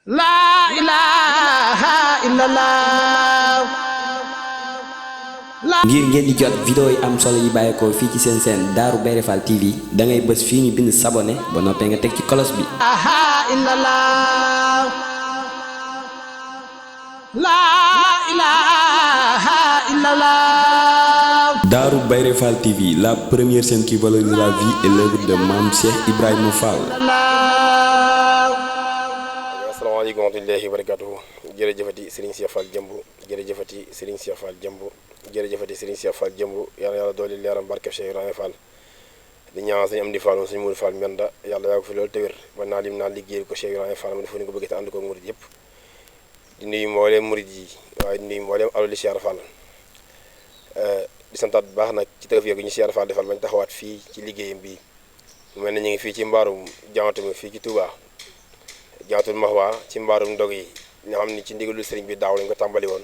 La ilaha illallah. ngir ngeen di jot vidéo yi am solo yi bàyyeekoo fii ci seen chaîne Darou Bairé Fall TV da ngay bës fii ñu bind s'abonné ba noppee nga teg ci cloche bi. La ilaha illallah. Darou Bairé Fall TV, la première chaîne qui valorise la vie et l'œuvre de Mame Cheikh Ibrahima Fall. asalaamaaleykum wa rahmatullaahi wa barakaatuhu. Jërëjëfati Serigne Cheikh Fall Jëmb jërëjëfati Serigne Cheikh Fall Jëmb jërëjëfati Serigne Cheikh Fall Jëmb yàlla yàlla dooli leeram barke Cheikh Ibrahima Fall di ñaan Serigne Amdi Fall Serigne Mourou Fall Mbenda yàlla yaa ko fi loolu te wér ba naa lim naa liggéeyal ko Cheikh Ibrahima Fall ma defa ni ko bëgg te ànd ko murid yëpp di nuyu mbooleem murid yi waaye di nuyu mbooleem aloli Cheikh Fall di santaat bu baax nag ci tawfeex gi ñu Cheikh Fall defal bañ taxawaat fii ci liggéeyam bii mu mel ne ñu ngi fii ci mbaarum jawante mi fii ci Touba Jannatul Mahwa ci mbaarum ndog yi nga xam ni ci ndigalu sëriñ bi daaw lañ ko tàmbali woon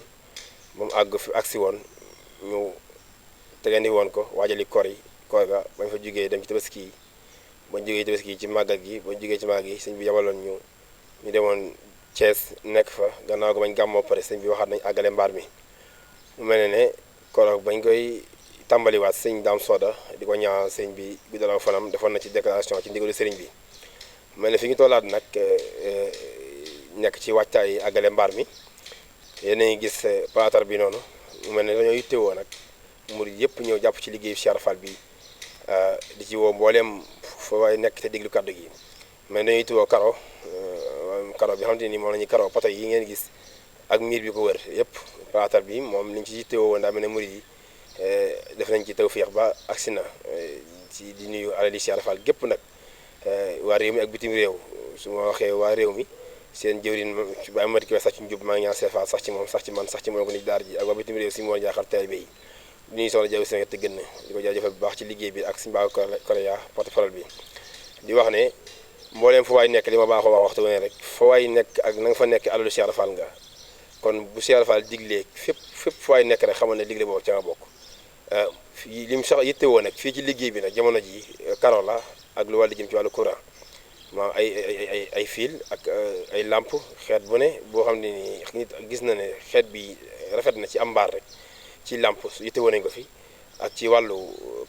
moom àgg fi agsi woon ñu tegandi woon ko waajali koor ga bañ fa jógee dem ci tabaski yi bañ jógee tabaski yi ci màggal gi bañ jógee ci màggal gi sëñ bi yabaloon ñu demoon Thiès nekk fa gannaaw ko bañ gàmmoo pare sëñ bi waxaat nañ àggale mbaar mi mu mel ne koroog bañ koy tàmbaliwaat sëñ Daam Soda di ko ñaan sëñ bi guddalaw fanam defoon na ci déclaration ci ndigalu sëriñ bi mel ne fi ñu tollaat nag nekk ci wàccaay àggale mbaar mi yéen a ngi gis paatar bi noonu mu mel ne dañoo yittewoo nag murid yëpp ñëw jàpp ci liggéeyu Cheikh Fall bi di ci woo mbooleem fa waaye nekk te déglu kàddu gi mais dañoo yittewoo karo bi xam te ni moom la ñuy karo poto yi ngeen gis ak miir bi ko wër yëpp paatar bi moom liñ ci yittewoo woon daa mel ne murid yi def nañ ci tawfeex ba agsi na ci di nuyu alali Cheikh Fall gépp nag waa réew mi ak bitim réew su ma waxee waa réew mi seen jëwriñ ba amati ki sax ci njub maa ngi ñaan seefa sax ci moom sax ci man sax ci moom ko ni daar ji ak waa bitim réew si moo jaaxal taalibe yi di ñuy soxla jaw seen te gën di ko jaajëfal bu baax ci liggéey bi ak si mbaa Korea porte-parole bi di wax ne mbooleem fa waay nekk li ma baaxoo wax waxtu wane rek fa waay nekk ak na nga fa nekk alalu Cheikh Fall nga kon bu Cheikh Fall diglee fépp fa waay nekk rek xamal ne digle boobu ca nga bokk li mu sax yittewoo nag fii ci liggéey bi nag jamono ji karo la ak lu wàllu jëm ci wàllu courant maa ay fil ak ay lampe xeet bu ne boo xam ne ni nit gis na ne xeet bi rafet na ci am mbaar rek ci lampe yittewoo nañ ko fi ak ci wàllu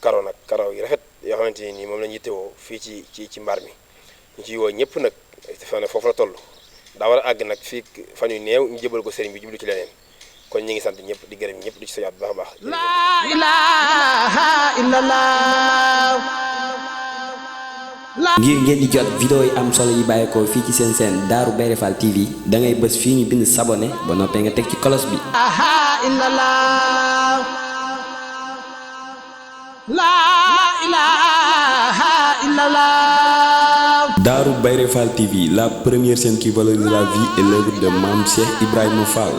karo nag karo yi rafet yoo xamante ne nii moom lañu yittewoo fii ci mbaar mi ñu ciy woo ñëpp nag foofu la toll daa war a àgg nag fii fan yu néew ñu jëbal ko sëriñ bi jublu ci leneen kon ñu ngi sant ñëpp di gërëm ñëpp di ci soyaat bu baax a baax. La ilaha illallah. ngir ngeen di jot vidéo yi am solo yi bàyyeekoo fii ci seen chaîne Darou Bairé Fall TV da ngay bës fii ñu bind s'abonné ba noppee nga teg ci cloche bi. La ilaha illallah. Darou Bairé Fall TV, la première chaîne qui valorise la vie et l'œuvre de Mame Cheikh Ibrahima Fall.